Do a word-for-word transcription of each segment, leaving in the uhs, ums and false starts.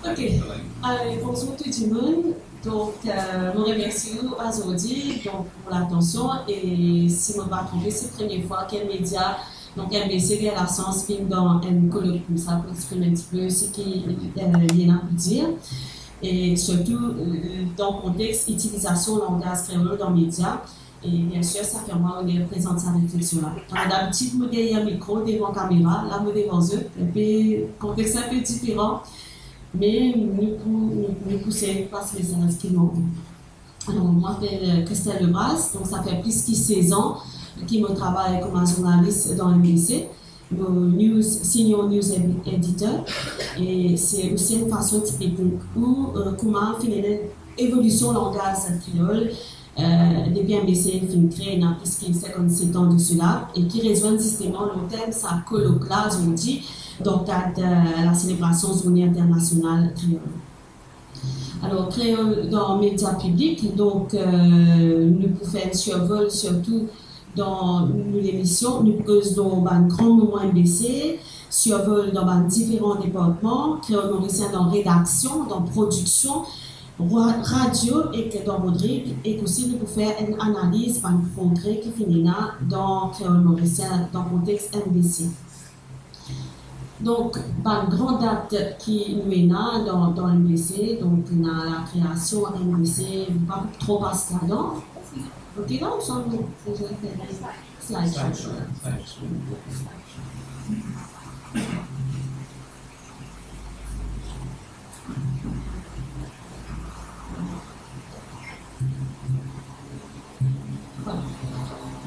Ok. Euh, bonzour tou dimoun. Donk, euh, mo remersi ou azordi, donk, pou latansion. E si mo pa tronpe, se premie fwa ki enn media, donk, M B C, gagn lasians vinn dan enn kolok koumsa pou exprim enn tipe seki, euh, li ena pou dir. E sirtou, euh, dan kontex itilizasion langaz kreol dan media. E biensir, sa fer mwa oner prezant sa refleksion la. Kan dabitid mo deryer mikro, devan kamera, la mo devan zot, epi kontex inpe diferan, me nou pou, nou, nou pou sey pas mesaz ki nou anvi. Alor, mo apel, euh, Christelle Lebras, donk sa fer plis ki sez an ki mo travay kouma zournalis dan M B C. Mo news, senior news ed-, editor, e se osi enn fason tipik ou, euh, kouma finn ena evolusion langaz kreol, euh, depi M B C finn kree, ena plis ki sinkannset an de sela, e ki rezwenn zisteman lor tem sa kolok la zordi, dan kad, euh, laselebrasion Zourne Internasional Kreol. Alor, kreol dan media piblik, donk, euh, nou pou fer enn sirvol sirtou dan nou lemision, nou pou koz lor bann gran moman M B C, sirvol dan bann diferan departman, Kreol Morisien dan redaksion, dan prodiksion, ra-, radio ek dan rodrig, ek osi nou pou fer enn analiz bann progre ki finn ena dan Kreol Morisien dan kontex M B C. Donk, bann gran dat ki nou ena dan, dan M B C, donk, ena lakreasion M B C, nou pa pou tro pas ladan. Ok, la, ou santi nou fer slide show.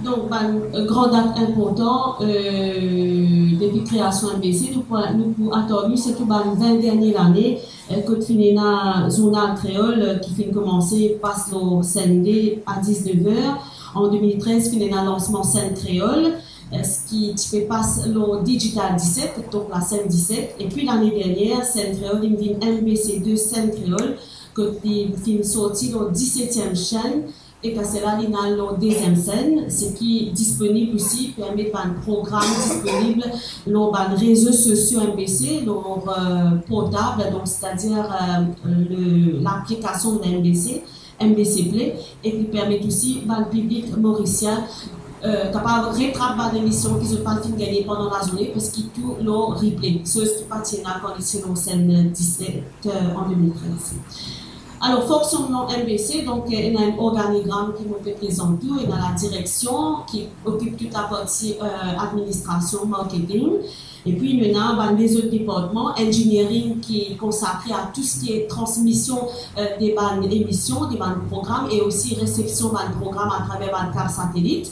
Donk, bann, euh, gran dat inportan, euh, depi kreasion M B C, nou pou, nou pou atann nou, sirtou bann vin dernie lane, euh, kot finn ena zournal kreol, euh, ki finn koumanse pas lor Sannde a diznef er. An de mil trez, finn ena lansman Sinn Kreol, euh, ki ti pe pas lor Digital diset, donk lasenn diset. Epi lane dernier, Sinn Kreol inn vinn M B C de Sinn Kreol, kot li finn sorti lor disetiem senn, e apre sela, li al lor deziem senn, seki disponib osi, permet bann program disponib lor bann rezo sosio M B C, lor, euh, portab, donk, setadir, euh, le, laplikasion de M B C, M B C Play, e ki permet osi bann piblik morisien, euh, kapav retrap bann emision ki zot pa finn gagne pandan lazourne, parski tou lor replay. So, zot pa ti ena kan li ti lor senn diset, euh, an de mil trez. Alor, fonksionnman M B C, donk, euh, ena enn organigram ki mo pe prezant ou, ena ladireksion ki okip tou laparti, euh, administrasion, marketing. Epi nou ena bann lezot departman, engineering ki konsakre a tou seki transmision, euh, de bann emision, de bann program, e osi resepsion bann program atraver bann kab satelit.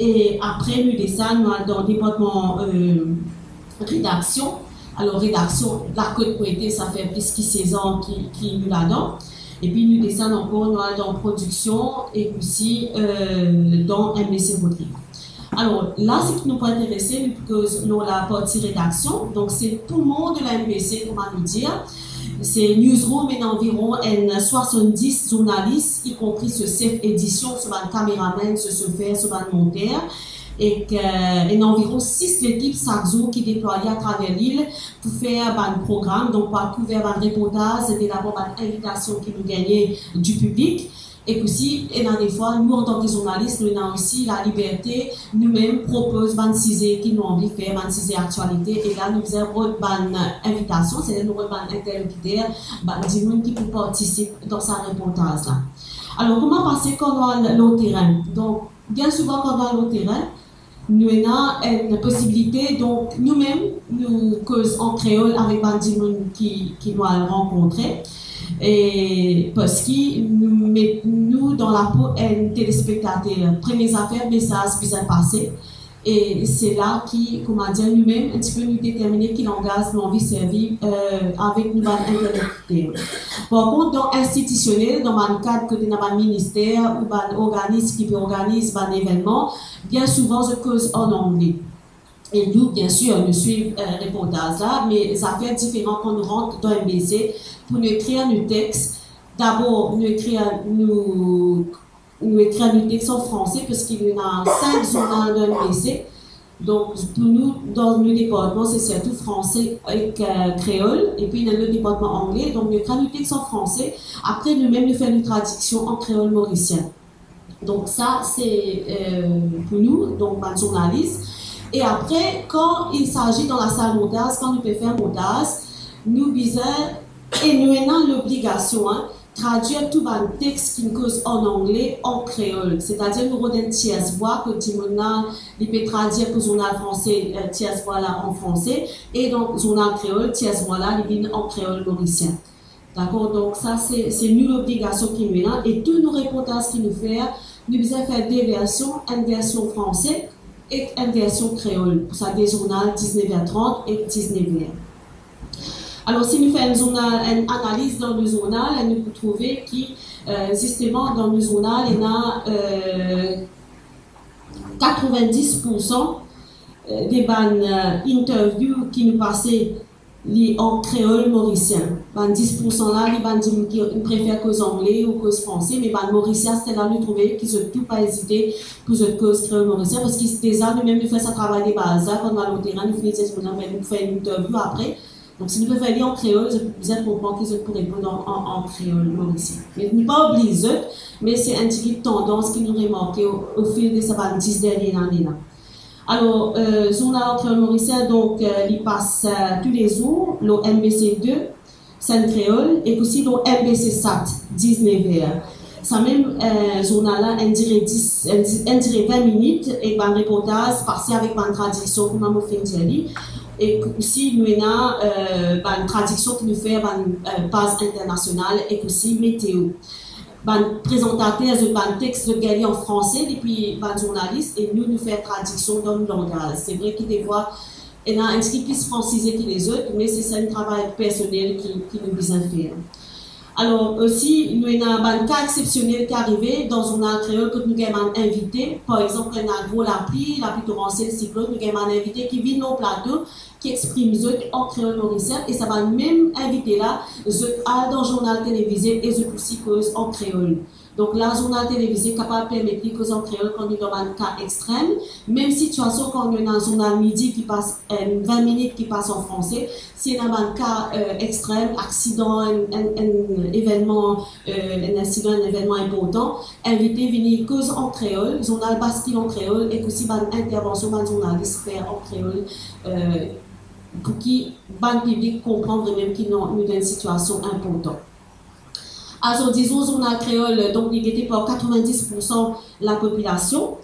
E apre nou desann, nou al dan departman, euh, redaksion. Alor, redaksion, lakot pou ete, sa fer plis ki sez an ki, ki nou ladan. Epi nou desann ankor, nou al dan prodiksion e osi, euh, dan M B C Rodrig. Alor, la, seki nou pou interese, nou pou koz lor laparti redaksion. Donk, se poumon de la M B C, kouma nou dir. Se newsroom, ena anviron enn swasanndis zournalis, ikonpri so sef edision, so bann kameramenn, so sofer, so bann monter. Ek, euh, ena anviron sis lekip sak zour ki deplwaye atraver lil pou fer bann program, donk pou al kouver bann reportaz, de labor bann invitasion ki nou gagne di piblik. Ek osi, ena defwa, nou, antan ki zournalis, nou ena osi laliberte, nou mem, propoz bann size ki nou anvi fer, bann size aktialite, e la, nou bizin rod bann invitasion, setadir nou rod bann interlokiter, bann dimoun ki pou partisip dan sa reportaz la. Alor, kouma pase kan nou al lor terin? Donk, bien souvan, kan nou al lor terin, nou ena enn posibilite, donk, nou mem, nou koz an kreol avek bann dimoun ki, ki nou al rankontre. E parski nou met nou dan lapo enn telespektater. Premie zafer, mesaz bizin pase. E se la ki, kouma dir, nou mem, enn tipe nou determine ki langaz nou anvi servi, euh, avek nou bann interlokiter. Par kont, dan institisionel, dan bann kad kot ena bann minister ou bann organizm ki pe organiz bann evennman, bien souvan, zot koz an angle. E nou, bien sir, nou swiv, euh, reportaz la, me zafer diferan kan nou rant dan M B C pou nou ekrir nou text. Dabor, nou ekrir nou, nou ekrir nou text an franse, parski nou ena sink zournal dan M B C. Donk, pou nou, dan nou departman, se sirtou franse ek, euh, kreol, epi dan lot departman angle. Donk, nou ekrir nou text an franse, apre nou mem nou fer nou tradiksion an kreol morisien. Donk, sa, se, euh, pou nou, donk, bann zournalis. E apre, kan il s'agit dan lasal montaz, kan nou pe fer montaz, nou bizin, e nou ena lobligasion, hein, tradwir tou bann text ki koz an angle an kreol. Setadir nou rod enn tiers vwa, kot dimoun la, li pe tradwir pou zournal franse, euh, tiers vwa la an franse, e dan zournal kreol, tiers vwa la, li vinn an kreol morisien. Dakor? Donk sa, se, se nou lobligasion ki nou ena, e tou nou reportaz ki nou fer, nou bizin fer de version, enn version franse ek enn version kreol, pou sa de zournal, diz-nev er trant ek diz-nev er. Alor, si nou fer enn zournal, enn analiz dan nou zournal, nou pou trouve ki, euh, zisteman, dan nou zournal, ena, euh, katrovendis poursan, euh, de bann, euh, interview ki nou pase, li an kreol morisien. Bann dis poursan la, li bann dimoun ki prefer koz angle ou koz franse, me bann Morisien, aster la, nou trouve ki zot tou pa ezite pou zot koz kreol morisien, parski deza, nou mem, nou fer sa travay de baz la, kan nou al lor terin, nou fini dir dimoun la, nou fer enn interview apre. Donk, si nou pe fer li an kreol, zot bizin konpran ki zot pou reponn an, an, an kreol morisien. Me nou pa obliz zot, me se enn tigit tandans ki nou remarke o, o fil de sa bann dis dernie lane la. Alor, euh, zournal an kreol morisien, donk, euh, li pas, euh, toulezour lor M B C de, Senn Kreol, ek osi lor M B C Sat, diz-nev er. Sa mem, euh, zournal la, enn dire dis, enn di-, enn dire vin minit, ek bann reportaz pase avek bann tradiksion, kouma mo finn dir li. Ek osi, nou ena, euh, bann tradiksion ki nou fer, bann, euh, paz internasional, ek osi meteo. Bann prezantater, zot bann text, zot gagn li an franse depi bann zournalis, e nou, nou fer tradiksion dan nou langaz. Se vre ki defwa, ena enn tigit plis fransize ki lezot, me se sa enn travay personel ki, ki nou bizin fer. Alor, osi, nou ena bann ka eksepsionel ki arive dan zournal kreol kot nou gagn bann invite. Par exanp, ena gro lapli, lapli toransiel, siklonn, nou gagn bann invite ki vinn lor plato, ki exprim zot an kreol morisien, e sa bann mem invite la, zot al dan zournal televize e zot osi koz an kreol. Donk la, zournal televize kapav permet li koz an kreol kan nou dan bann ka extrem. Mem sitiasion kan nou ena zournal midi ki pas, euh, vin minit ki pas an franse, si ena bann ka, euh, extrem, aksidan, enn, enn, enn evennman, euh, enn insidan, enn evennman inportan, invite vini koz an kreol, zournal baskil an kreol, ek osi bann intervansion bann zournalis fer an kreol, euh, pou ki bann piblik konpran vremem ki nou, nou dan enn sitiasion inportan. Azordi zour, zournal kreol, donk, li gete par katrovendis poursan lapopilasion.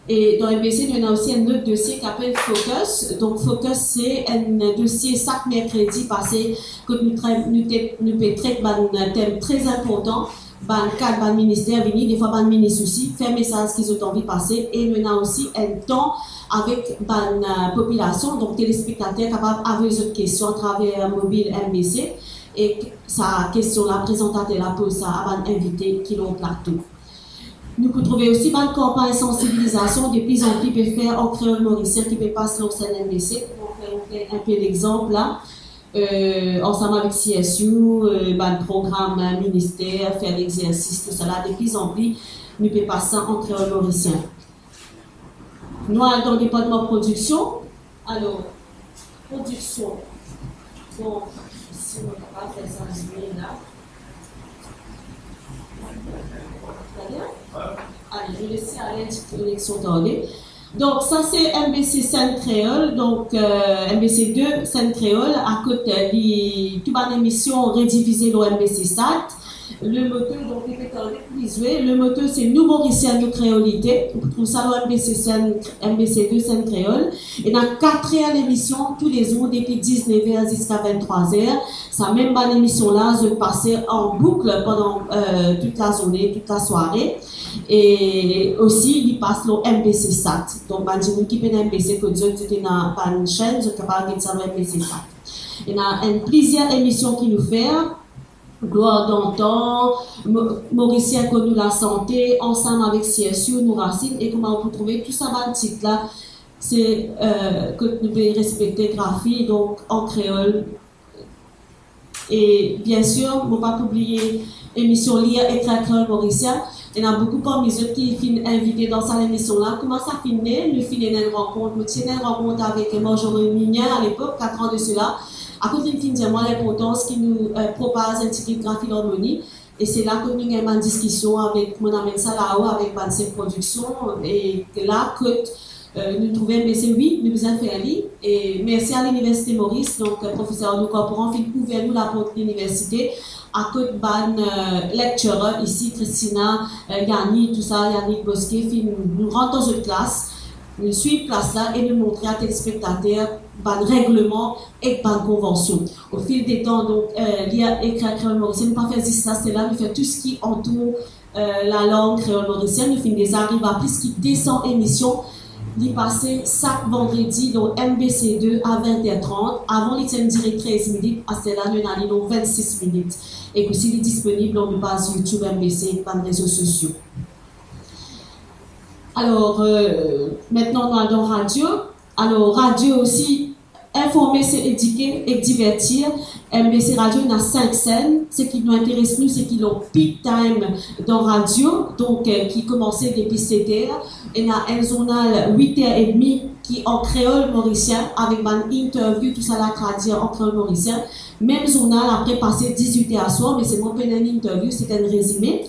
E dan M B C, nou ena osi enn lot dosie ki apel Focus. Donk, Focus, se enn dosie sak merkredi pase, kot nou tra-, nou te-, nou pe tret bann tem tre inportan, bann kad, bann minister vini, defwa bann minis osi, fer mesaz ki zot anvi pase, e nou ena osi enn tan avek bann, euh, popilasion, donk telespektater kapav avoy zot kestion atraver mobil M B C, e sa kestion la, prezantater la poz sa a bann invite ki lor plato. Nou pou trouve osi bann kanpagn sansibilizasion de pli an pli pe fer an kreol morisien ki pe pas lor senn M B C. Pou fer, fer enn pe lexanp la, euh, ansam avek C S U, euh, bann program, euh, minister, fer lexersis, tousala, de pli an pli, nou pe pas sa an kreol morisien. Nou al dan departman prodiksion. Alor, prodiksion. Bon, si nou kapav fer sa, nou la. Très bien. Ale, nou les ale enn ti koneksion tande. Donk, sa se M B C Senn Kreol, donk, euh, M B C de Senn Kreol, akote, euh, li, tou bann emision redifize lor M B C Sat. Le moto, donk, li pe tande pou li zwe. Le moto, se Nou Morisien, nou kreolite. Ou pou trouv sa lor M B C Senn, M B C de Senn Kreol. Ena kat er lemision toulezour depi diz-nev er ziska vinn-trwa er. Sa mem bann emision la, zot pase an boukl pandan, euh, tout lazourne, tout lasware. E osi, li pas lor M B C Sat. Donk, bann dimoun ki pena M B C kot zot, zot ena bann senn, zot kapav get sa lor M B C Sat. Ena enn plizier emision ki nou fer, Gloire d'antan, Mo-, Morisien konn nou lasante, ansam avek C S U, Nou Rasinn, e kouma ou pou trouve tou sa bann tit la, se, euh, kot nou pe respekte grafi, donk an kreol. E bien sir, mo pa pou bliye emision Lir, Ekrir Kreol Morisien, Ena boukou parmi zot ki finn invite dan sa lemision la. Kouma sa finn ne, nou finn ena enn rankont. Mo ti ena enn rankont avek Marjorie Mignon alepok, katr an de sela. Akoz li finn dir mwa linportans ki nou, eh, propaz enn ti gid grafi larmoni. E se la kot nou gagn bann diskision avek, mo amenn sa lao avek bann sef prodiksion, e la kot, eh, nou trouve, me se wi, nou bizin fer li. E mersi a Liniversite Moris, donk, eh, profeser Arnaud Corporan finn ouver nou laport liniversite, akoz bann, eh, lecturer isi, Christina, eh, Yannick, tousa, Yannick Bosquet, finn nou rant dan zot klas, nou swiv klas la e nou montre a telespektater bann regleman ek bann konvansion. O fil de tan, donk, eh, lir, ekrir kreol morisien, nou pa fer zis sa, se la nou fer tou seki antour, eh, lalang kreol morisien. Nou finn deza ariv a plis ki de san emision. Li pase sak vandredi lor M B C deux a vin er trant. Avan, li ti ena dire trez minit, aster la nou ena li lor vinn sis minit. E osi, li disponib lor nou paz YouTube M B C ek bann rezo sosio. Alor, eh, mintnan nou al dan radio. Alor, radio osi, informe, se edike ek divertir. M B C Radio ena sink senn. Seki nou interes nou, seki lor peak time dan radio, donk, eh, ki komanse depi set er. Ena enn zournal wit er edmi ki an kreol morisien, avek bann interview, tousala tradir an kreol morisien. Mem zournal apre pase dizwit er aswar, me selman pena enn interview, se enn rezime.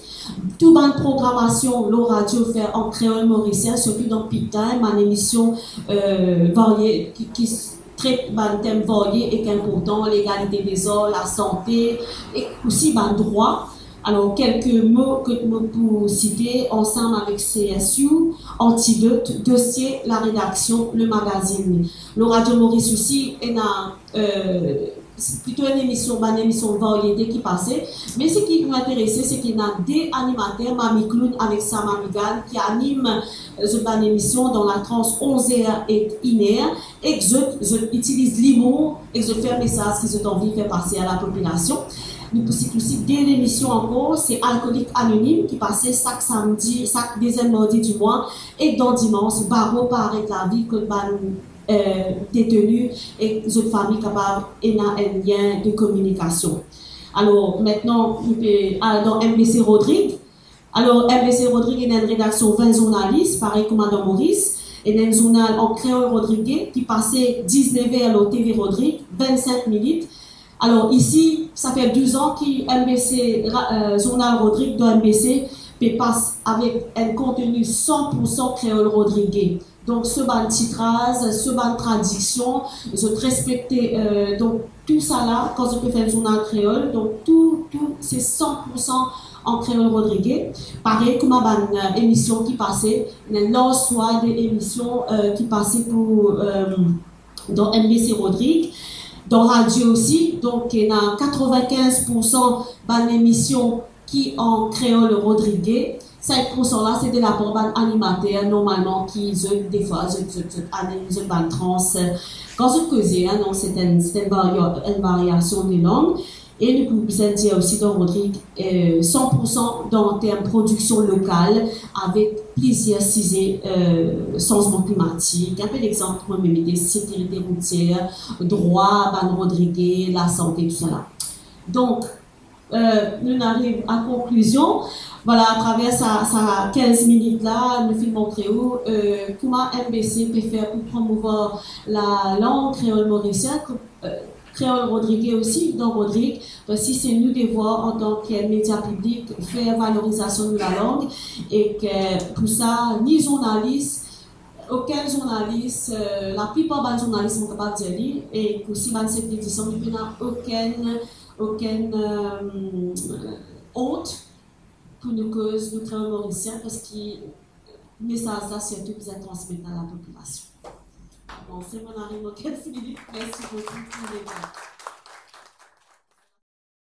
Tou bann programasion lor radio fer an kreol morisien, sirtou dan peak time, bann emision, eh, varie, ki, ki tret bann tem varie ek inportan, legalite dezar, lasante, ek osi bann drwa. Alor, kelke mo ke mo pou site ansam avek C S U, Antidot, Dosie, Laredaksion, Lemagazinn. Lor Radio Moris osi, ena, eh, plito enn emision, bann emision variete ki pase. Me seki nou interese, seki ena de animater, Mami Clown avek Sama Migal, ki anim, eh, zot bann emision dan latrans onz er ek inn er. Ek zot, zot itiliz limour, ek zot fer mesaz ki zot anvi fer pase a lapopilasion. Nou pou sit osi de lemision ankor, se Alkolik Anonim ki pase sak samdi, sak deziem mardi di mwa, ek dan Dimans, Baro pa aret lavi, kot bann, eh, deteni ek zot fami kapav ena enn lien de kominikasion. Alor, mintnan, nou pe al dan M B C Rodrig. Alor, M B C Rodrig ena enn redaksion vin zournalis, parey kouma dan Moris. Ena enn zournal an kreol rodrige ki pase diznev er lor T V Rodrig, vinn sink minit. Alor, isi, sa fer douz an ki M B C, ra-, eh, zournal Rodrig dan M B C pe pas avek enn konteni san pour san kreol rodrige. Donk, so bann titraz, so bann tradiksion, zot respekte, eh, donk, tousala, kan zot pe fer zournal kreol, donk, tou, tou, se san pour san an kreol rodrige. Parey kouma bann, eh, emision ki pase, ena larg swa de emision, eh, ki pase pou, eh, dan M B C Rodrig, dan radio osi, donk, ena katrovin-kinz pour san bann emision ki an kreol rodrige. Sink pour san la, se de lapar bann animater, normalman, ki zot, defwa, zot, zot, zot anim zot bann trans, eh, kan zot koze, hein, donk se enn, se enn varia-, enn variasion de lang. E nou pou bizin dir osi dan Rodrig, eh, san pour san dan term prodiksion lokal, avek plizier size, eh, sanzman klimatik, enpe lexanp, mo mem ete sekirite routier, drwa bann rodrige, lasante, tousala. Donk, eh, nou ariv a konklizion. Vwala, atraver sa, sa kinz minit la, nou finn montre ou, eh, kouma M B C pe fer pou promouvoir lalang kreol morisien, ko-, eh, kreol rodrige osi, dan Rodrig, parski se nou devwar antan ki media piblik, fer valorizasion nou lalang, ek, eh, pou sa, ni zournalis, okenn zournalis, eh, laplipar bann zournalis, mo kapav dir li, e osi bann sef de disan, li pena okenn, okenn, eh, ont pou nou koz nou kreol morisien, parski mesaz la sirtou bizin transmet a lapopilasion. Bon, se mo ariv mo kinz minit. Mersi boukou pou deba.